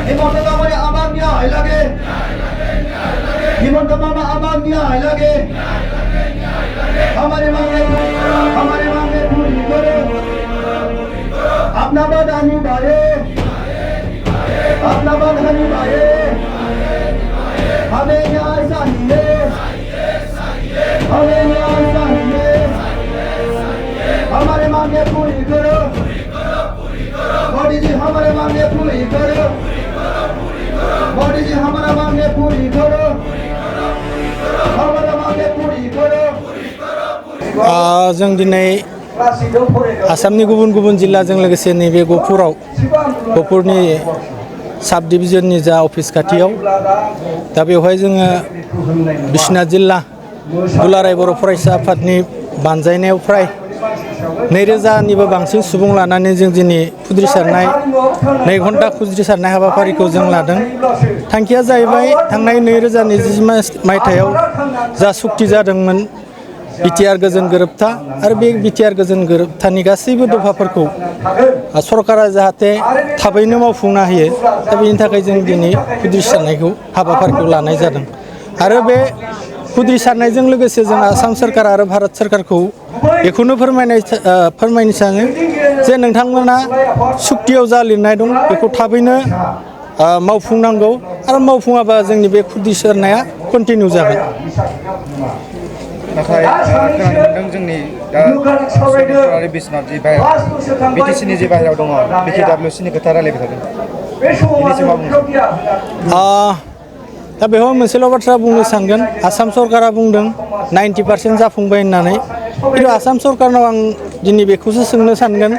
हिमंत मामानि आमार न्याय लागे हिमंत मामा आमार न्याय लागे हमारे मांगे पूरी करो अपना बदानी बारे अपना बदानी बारे हमें न्याय चाहिए हमें न्याय चाहिए हमारे मांगे पूरी करो मोदी जी हमारे मांगे पूरी करो मोदी जी हमारा मांगे पूरी करो हमारा मांगे पूरी करो जों दिनै आसामनि गुबुन गुबुन जिल्लाजों लोगोसे नैबे गहपुरनि साब डिभिजननि जा अफिस खाथियाव दा बेवहाय जोङो बिश्वनाथ जिल्ला दुलाराय बर' फरायसा आफादनि बानजायनायाव फ्राय 2000निबो बांसिन सुबुं लानानै जों दिनै खुद्रिसारनाय 2 घन्टा खुद्रिसारनाय हाबाफारिखौ जों लादों। थांखिया जाहैबाय थांनाय 2020 मायथाइयाव जा सुक्ति जादोंमोन बिटिआर गोजोन गोरोबथा आरो बे बिटिआर गोजोन गोरोबथानि गासैबो दफाफोरखौ सरकारा जाहाथे थाबैनो मावफुंना होयो दा बेनि थाखाय जों दिनै खुद्रिसारनायखौ हाबाफारिखौ लानाय जादों आरो बे खुद्रिसारनायजों लोगोसे जों आसाम सरकार आरो भारत सरकारखौ बेखौनो फोरमायनो सानो जे नोंथांमोना सुक्तियाव जा लिरनाय दं बेखौ थाबैनो मावफुंनांगौ आरो मावफुङाबा जोंनि बे खुद्रिसारनाया कन्टिनिउ जागोन। नाथाय खोनानो मोनदों जोंनि दा आरो बिश्वनाथ जि बाहेरायाव बिटिसिनि जि बाहेरायाव दङ बिटिडब्लिउसिनि खोथा रायलायबाय थादों बेनि सायाव मा बुंनो दा बेयाव मोनसेल' बाथ्रा बुंनो सानगोन आसाम सरकारा बुंदों 90% जाफुंबाय होननानै खिन्थु आसाम सरकारनाव आं दिनै बेखौसो सोंनो सानगोन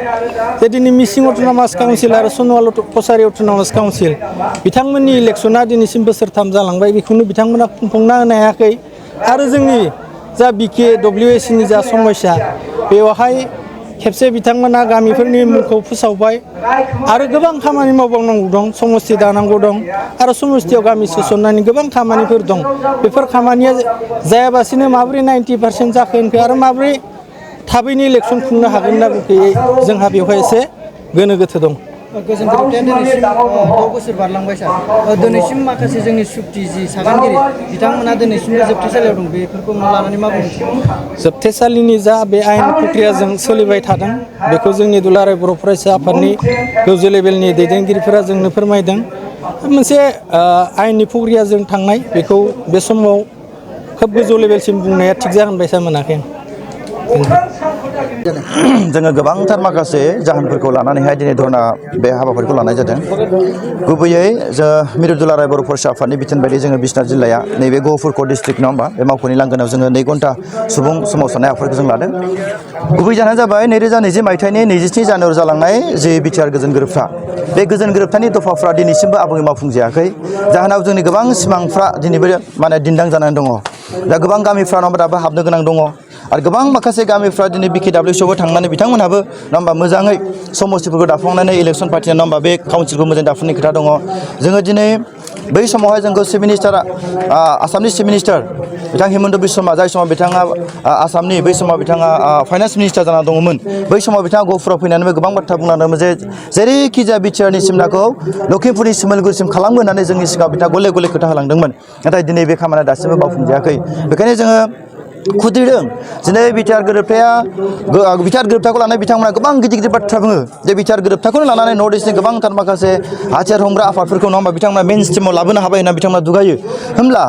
जे दिनै मिसिं अट'नमास काउन्सिल आरो सनवाल कसारि अट'नमास काउन्सिल बिथांमोननि इलेक्सना दिनैसिम बोसोरथाम जालांबाय बेखौनो बिथांमोना खुंफुंना होनो हायाखै आरो जोंनि जा BKWACनि जा समस्या बेवहाय खेबसे बिथांमोना गामिफोरनि मुंखौ फोसावबाय आरो गोबां खामानि मावबावनांगौ दं समस्ति दानांगौ दं आरो समस्तियाव गामि सोसननायनि गोबां खामानिफोर दं बेफोर खामानिया जायाबासिनो माबोरै 90% जाखो होनखो आरो माबोरै थाबैनो इलेक्सन खुंनो हागोन होनना बुंखो जोंहा बेवहाय एसे गोनो गोथो दं। गोजोन गोरोबथाया दिनैसिम 6 बोसोर बारलांबाय सार दिनैसिम माखासे जोंनि सुक्ति जि सागानगिरि बिथांमोना दिनैसिमबो जोबथेसालियाव दं बेफोरखौ लानानै मा बुंनो जोबथेसालिनि जा बे आयेन प्रक्रियाजों सोलिबाय थादों बेखौ जोंनि दुलाराय बर' फरायसा आफादनि गोजौ लेभेलनि दैदेनगिरिफोरा जोंनो फोरमायदों मोनसे आयेननि प्रक्रियाजों थांनाय बेखौ बे समाव खोब गोजौ लेभेलसिम बुंनाया थिग जागोन बायसा मोनाखै जोङो गोबांथार माखासे जाहोनफोरखौ लानानैहाय दिनै धरना बे हाबाफारिखौ लानाय जादों गुबैयै मिरु दुलाराय बर' फरायसा आफादनि बिथोन बायदि जोङो बिश्वनाथ जिल्लाया नैबे गहपुर डिस्ट्रिक्ट नङा होमबा बे मावख'नि लांगोनायाव जोङो 2 घन्टा सुबुं सोमावसारनाय हाबाफारिखौ जों लादों गुबै जाहोना जाबाय 2020 मायथाइनि 27 जानुवारियाव जालांनाय जि बिटिआर गोजोन गोरोबथा बे गोजोन गोरोबथानि दफाफ्रा दिनैसिमबो आबुङै मावफुंजायाखै जाहोनाव जोंनि गोबां सिमांफ्रा दिनैबो माने दिन्दां जानानै दङ दा गोबां गामिफ्रा नङा होमबा दाबो हाबनो गोनां दङ आरो गोबां माखासे गामिफ्रा दिनै BKWआवबो थांनानै बिथांमोनहाबो नङा होमबा मोजाङै समस्तिफोरखौ दाफुंनानै इलेक्सन पार्टिया नङा होमबा बे काउन्सिलखौ मोजां दाफुंनायनि खोथा दङ जोङो दिनै बै समावहाय जोंखौ चिफ मिनिस्टारा आसामनि चिफ मिनिस्टार बिथां हिमन्त बिश्व शर्मा जाय समाव बिथाङा आसामनि बै समाव बिथाङा फाइनान्स मिनिस्टार जाना दङमोन बै समाव बिथाङा गहपुराव फैनानैबो गोबां बाथ्रा बुंलांदोंमोन जे जेरैखि जाया बिटिआरनि सिमनाखौ लखिमपुरनि सिमलगुरिसिम खालामो होननानै जोंनि सिगाङाव बिथाङा गले गले खोथा होलांदोंमोन नाथाय दिनै बे खामानिया दासिमबो मावफुंजायाखै बेखायनो जोङो खुद्रिदों दिनै बिटिआर गोरोबथाखौ लानानै बिथांमोना गोबां गिदिर गिदिर बाथ्रा बुङो जे बिटिआर गोरोबथाखौनो लानानै नर्थ इस्टनि गोबांथार माखासे हाथियार हमग्रा आफादफोरखौ नङा होमबा बिथांमोना मेन स्ट्रिमाव लाबोनो हाबाय होनना बिथांमोना दुगायो होमब्ला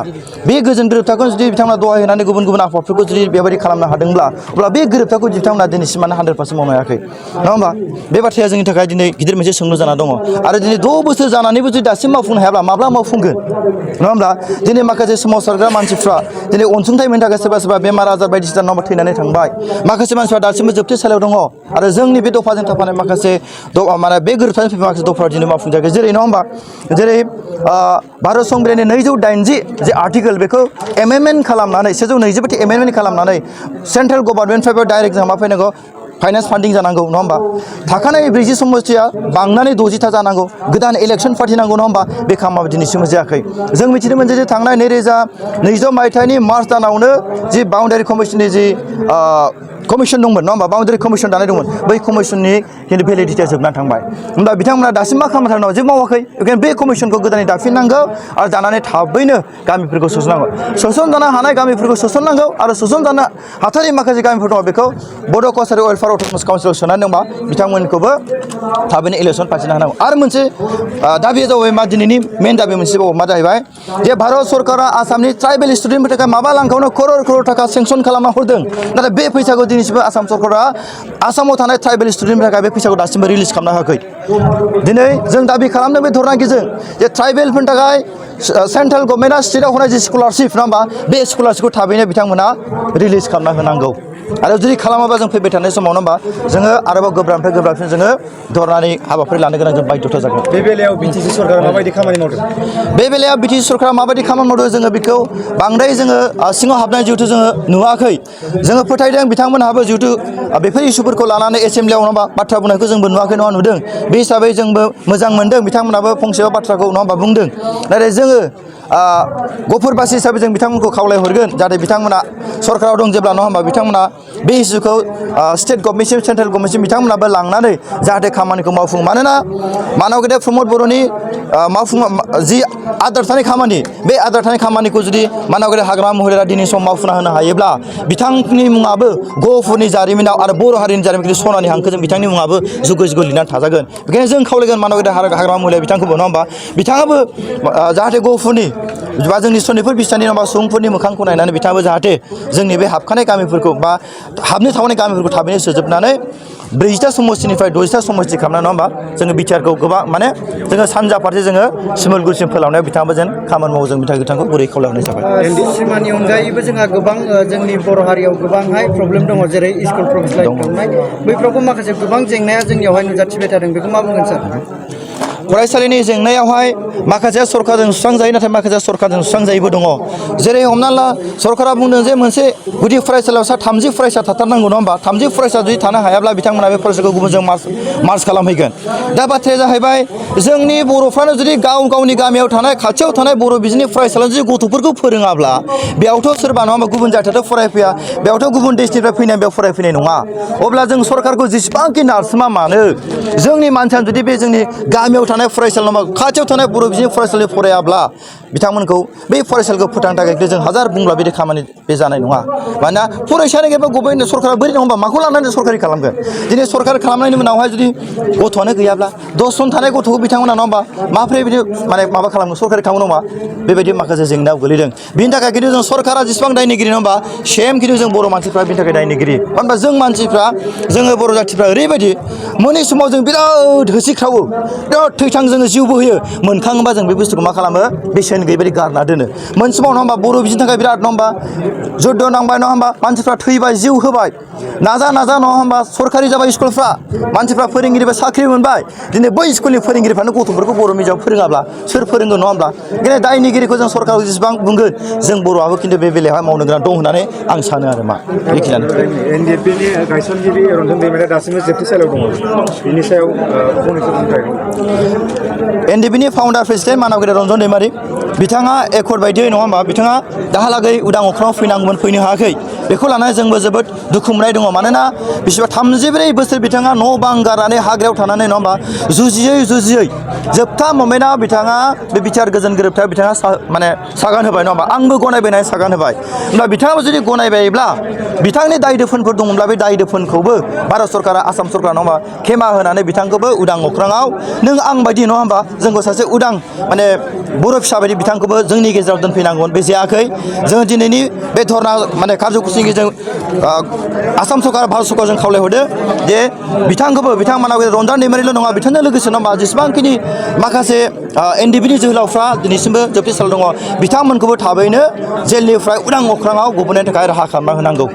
बे गोजोन गोरोबथाखौ जुदि बिथांमोना दहाय होनानै गुबुन गुबुन आफादफोरखौ जुदि बेबायदि खालामनो हादोंब्ला अब्ला बे गोरोबथाखौ बिथांमोना दिनैसिमानो 100% मावनो हायाखै नङा होमबा बे बाथ्राया जोंनि थाखाय दिनै गिदिर मोनसे सोंलु जाना दङ आरो दिनै 6 बोसोर जानानैबो जुदि दासिम मावफुंनो हायाब्ला माब्ला मावफुंगोन नङा होमब्ला दिनै माखासे सोमावसारग्रा मानसिफ्रा दिनै अनसुंथाइ मोननो थाखाय सोरबा सोरबा बेमार आजार बायदिसिना नङा थैनानै थांबाय माखासे मानसिफ्रा दासिमबो जोबथेसालियाव दङ आरो जोंनि बे दफाजों थाफानाय माखासे माने बे गोरोबथाजों फैनाय माखासे दफाफोरा दिनै मावफुंजायाखै जेरै नङा होमबा जेरै भारत संबिधाननि 280 जे आर्टिकेल बेखौ एमेन्डमेन्ट खालामनानै 120 बायदि एमेन्डमेन्ट खालामनानै सेन्ट्रेल गभर्नमेन्टनिफ्रायबो डाइरेक्ट जोंहा मा फैनांगौ फाइनान्स फान्डिं जानांगौ नङा होमबा थाखानाय 40 समस्थिया बांनानै 60था जानांगौ गोदान इलेक्सन पार्टि नांगौ नङा होमबा बे खामानिया दिनैसिमबो जायाखै जों मिथिनो मोनदों जे थांनाय 2022 मायथाइनि मार्च दानावनो जि बाउन्डारि कमिसननि जि कमिसन दंमोन नङा होमबा बाउन्डारि कमिसन दानाय दंमोन बै कमिसननि खिन्थु भेलिडिटिया जोबनानै थांबाय होमबा बिथांमोना दासिम मा खालामबाय थादों जेबो मावाखै बेखायनो बे कमिसनखौ गोदानै दाफिननांगौ आरो दानानै थाबैनो गामिफोरखौ सोसननांगौ सोसनजानो हानाय गामिफोरखौ सोसननांगौ आरो सोसनजानो हाथारि माखासे गामिफोर दङ बेखौ बड' कसारि वेलफेयार अट'नमास काउन्सिलाव सोनानै दंबा बिथांमोनखौबो थाबैनो इलेक्सन पार्टि होनांगौ आरो मोनसे दाबिया जाबाय मा दिनैनि मेन दाबि मोनसेबाव मा जाहैबाय जे भारत सरकारा आसामनि ट्राइबेल स्टुडेन्टफोरनि थाखाय माबा लांखावनो खरर थाखा सेंसन खालामना हरदों नाथाय बे फैसाखौ दिनैसिमबो आसाम सरकारा आसामाव थानाय ट्राइबेल स्टुडेन्टफोरनि थाखाय बे फैसाखौ दासिमबो रिलिज खालामना होआखै दिनै जों दाबि खालामदों बे धरना गेजेरजों जे ट्राइबेलफोरनि थाखाय सेन्ट्रेल गभर्नमेन्टआ स्टेटआव होनाय जि स्कलारशिप नङा होमबा बे स्कलारशिपखौ थाबैनो बिथांमोना रिलिज खालामना होनांगौ आरो जुदि खालामाबा जों फैबाय थानाय समाव नङा होमबा जोङो आरोबाव गोब्राबनिफ्राय गोब्राबसिन जोङो धरनानि हाबाफारि लानो गोनां जों बाध्यता जागोन बे बेलायाव बिटिसि सरकारा माबायदि खामानि मावदों बे बेलायाव बिटिसि सरकारा माबायदि खामानि मावदों जोङो बेखौ बांद्राय जोङो सिङाव हाबनाय जिहेथु जोङो नुवाखै जोङो फोथायदों बिथांमोनहाबो जिहेथु बेफोर इस्युफोरखौ लानानै एसेम्ब्लियाव नङा होमबा बाथ्रा बुंनायखौ जोंबो नुवाखै नङा नुदों बे हिसाबै जोंबो मोजां मोनदों बिथांमोनहाबो फंसेबा बाथ्राखौ नङा होमबा बुंदों नाथाय जोङो गफुरबासि हिसाबै जों बिथांमोनखौ खावलायहरगोन जाहाथे बिथांमोना सरकाराव दं जेब्ला नङा होमबा बिथांमोना बे इस्युखौ स्टेट गभर्नमेन्टसिम सेन्ट्रेल गभर्नमेन्टसिम बिथांमोनाबो लांनानै जाहाथे खामानिखौ मावफुङो मानोना मानव गेदेर प्रमद बर'नि मावफुं जि आद्रा थानाय खामानि बे आद्रा थानाय खामानिखौ जुदि मानव गेदेर हाग्रामा महिलारा दिनै सम मावफुंना होनो हायोब्ला बिथांनि मुङाबो गफुरनि जारिमिनाव आरो बर' हारिनि जारिमिननि सनानि हांखोजों बिथांनि मुङाबो जुगै जुगै लिरनानै थाजागोन बेखायनो जों खावलायगोन मानव गेदेर हाग्रामा महिला बिथांखौबो नङा होमबा बिथाङाबो जाहाथे गफुरनि बा जोंनि सनितपुर बिस्तानि नङा सुबुंफोरनि मोखांखौ नायनानै बिथाङाबो जाहाथे जोंनि बे हाबखानाय गामिफोरखौ बा हाबनो थावनाय गामिफोरखौ थाबैनो सोजोबनानै 40टा समस्तिनिफ्राय 60टा समस्ति खालामना नङा होमबा जोङो बिटिआरखौ गोबां माने जोङो सानजा फारसे जोङो सिमलगुरिसिम फोलावनायाव बिथाङाबो जेन खामानि मावो जों बिथांखौ गुरै खावलायहरनाय जाबाय सिमानि अनगायैबो जोंहा गोबां जोंनि बर' हारियाव गोबांहाय प्रब्लेम दङ जेरै स्कुल प्रफेसार खालामनाय बैफ्रावबो माखासे गोबां जेंनाया जोंनियावहाय नुजाथिबाय थादों बेखौ मा बुंगोन सार फरायसालिनि जेंनायावहाय माखासे सरकारजों सुस्रांजायो नाथाय माखासे सरकारजों सुस्रांजायैबो दङ जेरै हमना ला सरकारा बुंदों जे मोनसे गुदि फरायसालियाव 30 फरायसा थाथारनांगौ नङा होमबा 30 फरायसा जुदि थानो हायाब्ला बिथांमोना बे फरायसाखौ गुबुनजों मार्च खालामहैगोन दा बाथ्राया जाहैबाय जोंनि बर'फ्रानो जुदि गावनि गामियाव थानाय खाथियाव थानाय बर' बिजोंनि फरायसालियाव जुदि गथ'फोरखौ फोरोङाब्ला बेयावथ' सोरबा नङा होमबा गुबुन जाथियाथ' फरायफैया बेयावथ' गुबुन देशनिफ्राय फैनाय बेयाव फरायफैनाय नङा अब्ला जों सरकारखौ जेसेबांखि नारसोमा मानो जोंनि मानसियानो जुदि बे जोंनि गामियाव थानाय फरायसालि नङा खाथियाव थानाय बर' बिजोंनि फरायसालि फरायाब्ला बिथांमोनखौ बे फरायसालिखौ फोथांनो थाखाय जों हाजार बुंब्ला बिदि खामानि बे जानाय नङा मानोना फरायसानि गेजेराव गभर्नमेन्ट सरकारा बोरै नङा होमबा माखौ लानानै सरकारि खालामगोन दिनै सरकार खालामनायनि उनावहाय जुदि गथ'आनो गैयाब्ला 10 जन थानाय गथ'खौ बिथांमोना नङा होमबा माब्रै बिदि माने माबा खालामो सरकारि खालामो नङा बेबायदि माखासे जेंनायाव गोलैदों बिनि थाखाय खिन्थु जों सरकारा जेसेबां दायनिगिरि नङा होमबा सेम खिन्थु जों बर' मानसिफ्रा बिनि थाखाय दायनिगिरि मानो होनबा जों मानसिफ्रा जोङो बर' जाथिफ्रा ओरैबायदि मोनै समाव जों बिराद होसिख्रावो बिराद थैथां जोङो जिउबो होयो मोनखाङोबा जों बे बुस्थुखौ मा खालामो बेसेन गैयैबायदि गारना दोनो मोनसे समाव नङा होमबा बर' बिजोंनि थाखाय बिराद नङा होमबा जुद्ध नांबाय नङा होमबा मानसिफ्रा थैबाय जिउ होबाय नाजा नङा होमबा सरकारि जाबाय स्कुलफ्रा मानसिफ्रा फोरोंगिरिबो साख्रि मोनबाय दिनै बै स्कुलनि फोरोंगिरिफ्रानो गथ'फोरखौ बर' मिडियाम फोरोङाब्ला सोर फोरोंगोन नङा होमब्ला ओंखायनो दायनिगिरिखौ जों सरकारखौ जेसेबां बुंगोन जों बर'आबो खिन्थु बे बेलायावहाय मावनो गोनां दं होननानै आं सानो आरो मा बेखिनियानो एनडिएफबिनि गायसनगिरि रन्जन दैमारिया दासिमबो जोबथेसालियाव दङ बिनि सायाव फंनैसो बुंथाय एनडिएफबिनि फाउन्डार प्रेसिडेन्ट मानव गेदेर रन्जन दैमारि बिथाङा एकर्ड बायदियै नङा होमबा बिथाङा दाहालागै उदां अख्राङाव फैनांगौमोन फैनो हायाखै बेखौ लानानै जोंबो जोबोद दुखु मोननाय दङ मानोना बिसिबा 34 बोसोर बिथाङा न' बां गारनानै हाग्रायाव थानानै नङा होमबा जुजियै जोबथा मोमेन्टआव बिथाङा बे बिटिआर गोजोन गोरोबथायाव बिथाङा माने सागान होबाय नङा होमबा आंबो गनायबाय सागान होबाय होमब्ला बिथाङाबो जुदि गनायबायब्ला बिथांनि दाय दोफोनफोर दंमोनब्ला बे दाय दोफोनखौबो भारत सरकारा आसाम सरकारा नङा होमबा खेमा होनानै बिथांखौबो उदां अख्राङाव नों आं बायदि नङा होमबा जोंखौ सासे उदां माने बर' फिसा बायदि बिथांखौबो जोंनि गेजेराव दोनफैनांगोन बे जायाखै जोङो दिनैनि बे धरना माने कार्जकुसिनि गेजेरजों आसाम सरकार भारत सरकारजों खावलायहरदो जे बिथांखौबो बिथांमोना रन्जन दैमारिल' नङा बिथांजों लोगोसे नङा जेसेबांखिनि माखासे एनडिएफबिनि जोहोलावफ्रा दिनैसिमबो जोबथेसालियाव दङ बिथांमोनखौबो थाबैनो जेलनिफ्राय उदां अख्राङाव गबोनायनि थाखाय राहा खालामना होनांगौ।